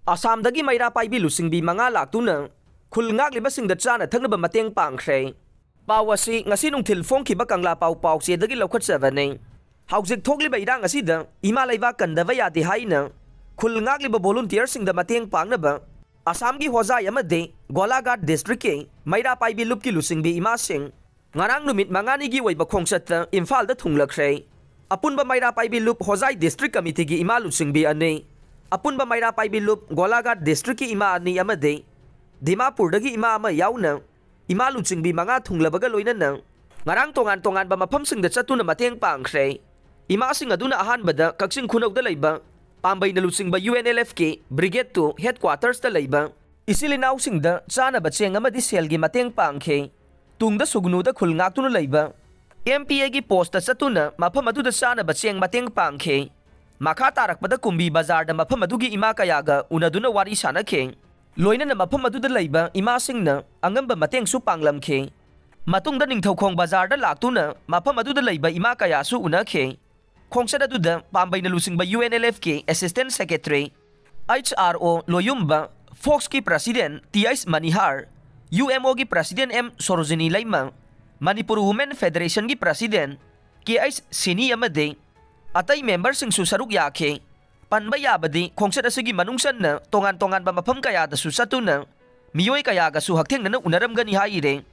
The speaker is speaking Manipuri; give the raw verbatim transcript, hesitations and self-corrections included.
ꯑꯁꯥꯝꯗꯒꯤ ꯃꯩꯔꯥ ꯄꯥꯏꯕꯤ ꯂꯨꯆꯤꯡꯕꯤ ꯃꯉꯥ ꯂꯥꯛꯇꯨꯅ ꯈꯨꯜ ꯉꯥꯛꯂꯤꯕꯁꯤꯡꯗ ꯆꯥꯅ ꯊꯛꯅꯕ ꯃꯇꯦꯡ ꯄꯥꯡꯈ꯭ꯔꯦ꯫ ꯄꯥꯎ ꯑꯁꯤ ꯉꯁꯤ ꯅꯨꯡꯊꯤꯜ ꯐꯣꯡꯈꯤꯕ ꯀꯪꯂꯥ ꯄꯥꯎ ꯄꯥꯎꯆꯦꯗꯒꯤ ꯂꯧꯈꯠꯆꯕꯅꯤ꯫ ꯍꯧꯖꯤꯛ ꯊꯣꯛꯂꯤꯕ ꯏꯔꯥꯡ ꯑꯁꯤꯗ ꯏꯃꯥ ꯂꯩꯕꯥꯛ ꯀꯟꯗꯕ ꯌꯥꯗꯦ ꯍꯥꯏꯅ ꯈꯨꯜ ꯉꯥꯛꯂꯤꯕ ꯚꯣꯂꯨꯟꯇꯤꯌꯔꯁꯤꯡꯗ ꯃꯇꯦꯡ ꯄꯥꯡꯅꯕ ꯑꯁꯥꯝꯒꯤ ꯍꯣꯖꯥꯏ ꯑꯃꯗꯤ ꯒꯣꯂꯥꯘꯥꯠ ꯗꯤꯁꯇ꯭ꯔꯤꯛꯀꯤ ꯃꯩꯔꯥ ꯄꯥꯏꯕꯤ ꯂꯨꯞꯀꯤ ꯂꯨꯆꯤꯡꯕꯤ ꯏꯃꯥꯁꯤꯡ ꯉꯔꯥꯡ ꯅꯨꯃꯤꯠ ꯃꯉꯥꯅꯤꯒꯤ ꯑꯣꯏꯕ ꯈꯣꯡꯆꯠꯇ ꯏꯝꯐꯥꯜꯗ ꯊꯨꯡꯂꯈ꯭ꯔꯦ꯫ ꯑꯄꯨꯟꯕ ꯃꯩꯔꯥ ꯄꯥꯏꯕꯤ ꯂꯨꯞ ꯍꯣꯖꯥꯏ ꯗꯤꯁꯇ꯭ꯔꯤꯛ ꯀꯃꯤꯇꯤꯒꯤ ꯏꯃꯥ ꯂꯨꯆꯤꯡꯕꯤ ꯑꯅꯤ, ꯑꯄꯨꯟꯕ ꯃꯩꯔꯥ ꯄꯥꯏꯕꯤ ꯂꯨꯞ ꯒꯣꯂꯥꯘꯥꯠ ꯗꯤꯁꯇ꯭ꯔꯤꯛꯀꯤ ꯏꯃꯥ ꯑꯅꯤ ꯑꯃꯗꯤ ꯗꯤꯃꯥꯄꯨꯔꯗꯒꯤ ꯏꯃꯥ ꯑꯃ ꯌꯥꯎꯅ ꯏꯃꯥ ꯂꯨꯆꯤꯡꯕꯤ ꯃꯉꯥ ꯊꯨꯡꯂꯕꯒ ꯂꯣꯏꯅꯅ ꯉꯔꯥꯡ ꯇꯣꯉꯥꯟ ꯇꯣꯉꯥꯟꯕ ꯃꯐꯝꯁꯤꯡꯗ ꯆꯠꯇꯨꯅ ꯃꯇꯦꯡ ꯄꯥꯡꯈ꯭ꯔꯦ꯫ ꯏꯃꯥꯁꯤꯡ ꯑꯗꯨꯅ ꯑꯍꯥꯟꯕꯗ ꯀꯛꯆꯤꯡ ꯈꯨꯅꯧꯗ ꯂꯩꯕ ꯄꯥꯝꯕꯩꯅ ꯂꯨꯆꯤꯡꯕ ꯌꯨ ꯑꯦꯟ ꯑꯦꯜ ꯑꯦꯐꯀꯤ ꯕ꯭ꯔꯤꯒꯦꯗ ꯇꯨ ꯍꯦꯗꯀ꯭ꯋꯥꯇꯔꯁꯇ ꯂꯩꯕ ꯏꯆꯤꯜ ꯏꯅꯥꯎꯁꯤꯡꯗ ꯆꯥꯅꯕ ꯆꯦꯡ ꯑꯃꯗꯤ ꯁꯦꯜꯒꯤ ꯃꯇꯦꯡ ꯄꯥꯡꯈꯤ꯫ ꯇꯨꯡꯗ ꯁꯨꯒꯅꯨꯗ ꯈꯨꯜ ꯉꯥꯛꯇꯨꯅ ꯂꯩꯕ ꯑꯦꯝ ꯄꯤ ꯑꯦꯒꯤ ꯄꯣꯁꯇ ꯆꯠꯇꯨꯅ ꯃꯐꯝ ꯑꯗꯨꯗ ꯆꯥꯅꯕ ꯆꯦꯡ ꯃꯇꯦꯡ ꯄꯥꯡꯈꯤ꯫ ꯃꯈꯥ ꯇꯥꯔꯛꯄꯗ ꯀꯨꯝꯕꯤ ꯕꯖꯥꯔꯗ ꯃꯐꯝ ꯑꯗꯨꯒꯤ ꯏꯃꯥ ꯀꯌꯥꯒ ꯎꯅꯗꯨꯅ ꯋꯥꯔꯤ ꯁꯥꯅꯈꯤ꯫ ꯂꯣꯏꯅꯅ ꯃꯐꯝ ꯑꯗꯨꯗ ꯂꯩꯕ ꯏꯃꯥꯁꯤꯡꯅ ꯑꯉꯝꯕ ꯃꯇꯦꯡꯁꯨ ꯄꯥꯡꯂꯝꯈꯤ꯫ ꯃꯇꯨꯡꯗ ꯅꯤꯡꯊꯧꯈꯣꯡ ꯕꯖꯥꯔꯗ ꯂꯥꯛꯇꯨꯅ ꯃꯐꯝ ꯑꯗꯨꯗ ꯂꯩꯕ ꯏꯃꯥ ꯀꯌꯥꯁꯨ ꯎꯅꯈꯤ꯫ ꯈꯣꯡꯆꯠ ꯑꯗꯨꯗ ꯄꯥꯝꯕꯩꯅ ꯂꯨꯆꯤꯡꯕ ꯌꯨ ꯑꯦꯟ ꯑꯦꯜ ꯑꯦꯐꯀꯤ assistant secretary H R O Loyumba, ꯐꯣꯛꯁꯀꯤ president T H Manihar, U M ꯑꯣꯒꯤ president M Sorojini Leima, Manipur women ꯐꯦꯗꯔꯦꯁꯟꯒꯤ ꯄ꯭ꯔꯁꯤꯗꯦꯟ ꯀꯦ ꯑꯩꯆ ꯁꯤꯅꯤ ꯑꯃꯗꯤ ꯑꯇꯩ ꯃꯦꯝꯕꯔꯁꯤꯡꯁꯨ ꯁꯔꯨꯛ ꯌꯥꯈꯤ꯫ ꯄꯟꯕ ꯌꯥꯕꯗꯤ ꯈꯣꯡꯆꯠ ꯑꯁꯤꯒꯤ ꯃꯅꯨꯡ ꯆꯟꯅ ꯇꯣꯉꯥꯟ ꯇꯣꯉꯥꯟꯕ ꯃꯐꯝ ꯀꯌꯥꯗꯁꯨ ꯆꯠꯇꯨꯅ ꯃꯤꯑꯣꯏ ꯀꯌꯥꯒꯁꯨ ꯍꯛꯊꯦꯡꯅꯅ ꯎꯅꯔꯝꯒꯅꯤ ꯍꯥꯏꯔꯦ꯫